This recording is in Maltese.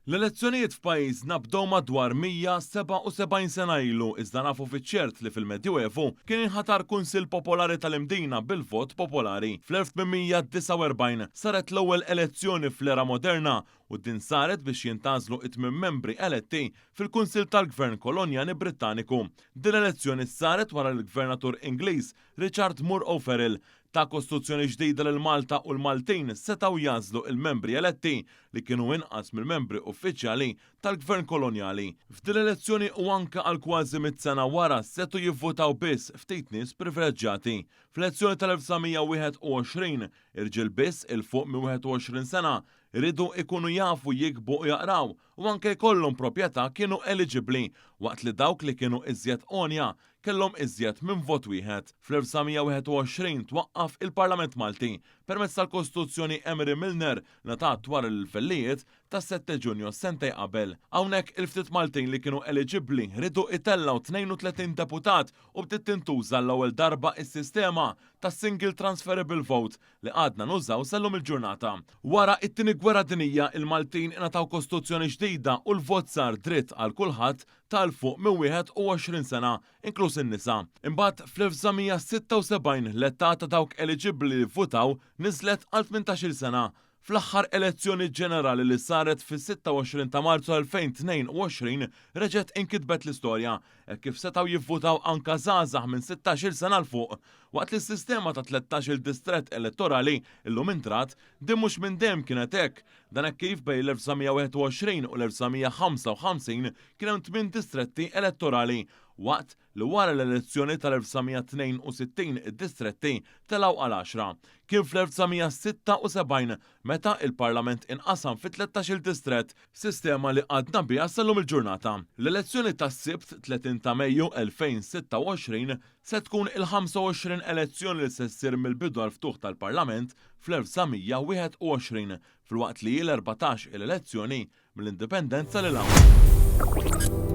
L-elezzjonijiet f'pajjiżna bdew madwar 177 sena ilu iżda nafu fiċ-ċert li fil-Medjuevu kien inħatar Kunsill Popolari tal-Imdina bil-vot popolari. Fl-1849 saret l-ewwel elezzjoni fl-era moderna u din saret biex jintgħażlu it-tmien membri eletti fil-Kunsill tal-Gvern Kolonjani Brittaniku. Din l-elezzjoni saret wara li l-Gvernatur Ingliż Richard Moore O'Farrell ta kostituzzjoni ġdida lil Malta u l-Maltin setgħu jagħżlu il-membri eletti li kienu inqas mill-membri uffiċjali tal-gvern kolonjali. F'din l-elezzjoni u anke għal kważi mitt sena wara setgħu jivvutaw biss ftit nies privileġġjati. Fl-elezzjoni tal-1921, irġiel biss 'il fuq minn 21 sena iridu ikunu jafu jiktbu u jaqraw u anke jkollhom proprjetà kienu eliġibbli waqt li dawk li kienu iżjed għonja kellhom iżjed minn vot wieħed. Fl-1921 twaqqaf il-Parlament Malti permezz tal-Kostituzzjoni Emery Milner ngħatat dwar il-livellijiet tas-7 Ġunju sentejn qabel. Hawnhekk il-ftit Maltin li kienu eliġibbli riedu itellgħu 32 deputat u bdiet tintuża l-ewwel darba is-sistema ta' single transferable vote li għadna nużaw sal-lum il-ġurnata. Wara it-tieni gwerra dinija il-Maltin ingħataw kostituzzjoni ġdida u l-vot sar dritt għal kulħadd ta' 'l fuq minn 21 sena, inkluż in-nisa. Imbagħad fl-1976 l-età ta' dawk eliġibbli li vvutaw niżlet għal 18-il sena. Fl-aħħar elezzjoni ġenerali li saret fis-26 ta' Marzu 2022 reġgħet inkitbet l-istorja, hekk kif setgħu jivvutaw anka żgħażagħ minn 16-il sena 'l fuq. Waqt li s-sistema ta' 13-il distrett elettorali illum intrat, din mhux minn dejjem kienet hekk. Dan hekk kif bejn l-1921 u l-1955 kien hemm tmien distretti elettorali, waqt li wara l-elezzjoni tal-1962 id-distretti telgħu għal 10. Kien fl-1976 meta il-Parlament inqasam fi 13-il distrett, sistema li għadna biha sal-lum il-ġurnata. L-elezzjoni tas-Sibt 30 ta' Mejju 2026 se tkun il-25 elezzjoni li se ssir mill-bidu għall-ftuħ tal-Parlament fl-1921 filwaqt li l-14 il-elezzjoni mill-indipendenza lil hawn.